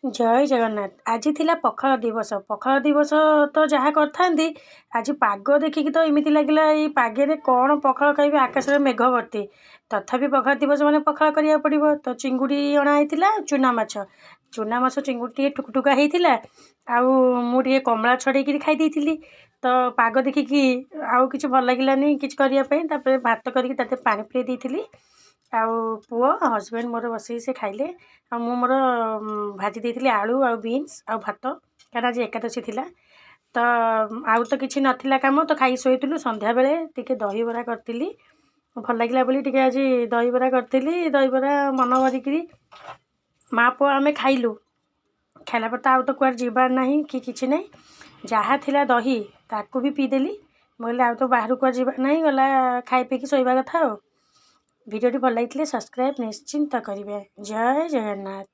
ଜୟ ଜଗନ୍ନାଥ। ଆଜି ଥିଲା ପଖାଳ ଦିବସ। ପଖାଳ ଦିବସ ତ ଯାହା କରିଥାନ୍ତି, ଆଜି ପାଗ ଦେଖିକି ତ ଏମିତି ଲାଗିଲା, ଏଇ ପାଗରେ କ'ଣ ପଖାଳ ଖାଇବି? ଆକାଶରେ ମେଘ ଭର୍ତ୍ତି। ତଥାପି ପଖାଳ ଦିବସ ମାନେ ପଖାଳ କରିବାକୁ ପଡ଼ିବ। ତ ଚିଙ୍ଗୁଡ଼ି ଅଣା ହେଇଥିଲା, ଚୁନା ମାଛ। ଚୁନା ମାଛ ଚିଙ୍ଗୁଡ଼ି ଟିକେ ଠୁକୁଠୁକା ହେଇଥିଲା ଆଉ ମୁଁ ଟିକେ କମଳା ଛଡ଼େଇକିରି ଖାଇ ଦେଇଥିଲି। ତ ପାଗ ଦେଖିକି ଆଉ କିଛି ଭଲ ଲାଗିଲାନି କିଛି କରିବା ପାଇଁ। ତାପରେ ଭାତ କରିକି ତା ଦେହରେ ପାଣି ପୁରେଇ ଦେଇଥିଲି ଆଉ ପୁଅ, ହଜବେଣ୍ଡ ମୋର ବସିକି ସେ ଖାଇଲେ। ଆଉ ମୁଁ ମୋର ଭାଜି ଦେଇଥିଲି ଆଳୁ ଆଉ ବିନ୍ସ ଆଉ ଭାତ, କାରଣ ଆଜି ଏକାଦଶୀ ଥିଲା। ତ ଆଉ ତ କିଛି ନଥିଲା କାମ, ତ ଖାଇକି ଶୋଇଥିଲୁ। ସନ୍ଧ୍ୟାବେଳେ ଟିକେ ଦହିବରା କରିଥିଲି। ଭଲ ଲାଗିଲା ବୋଲି ଟିକେ ଆଜି ଦହିବରା କରିଥିଲି। ଦହିବରା ମନ ଭରିକିରି ମା' ପୁଅ ଆମେ ଖାଇଲୁ। ଖାଇଲା ପରେ ତ ଆଉ ତ କୁଆଡ଼େ ଯିବାର ନାହିଁ କି କିଛି ନାହିଁ। ଯାହା ଥିଲା ଦହି, ତାକୁ ବି ପିଇଦେଲି। ମୁଁ କହିଲି, ଆଉ ତ ବାହାରକୁ କୁଆଡ଼େ ଯିବାର ନାହିଁ, ଗଲା, ଖାଇ ପିଇକି ଶୋଇବା କଥା। ଆଉ ଭିଡ଼ିଓଟି ଭଲ ଲାଗିଥିଲେ ସବସ୍କ୍ରାଇବ୍ ନିଶ୍ଚିନ୍ତ କରିବେ। ଜୟ ଜଗନ୍ନାଥ।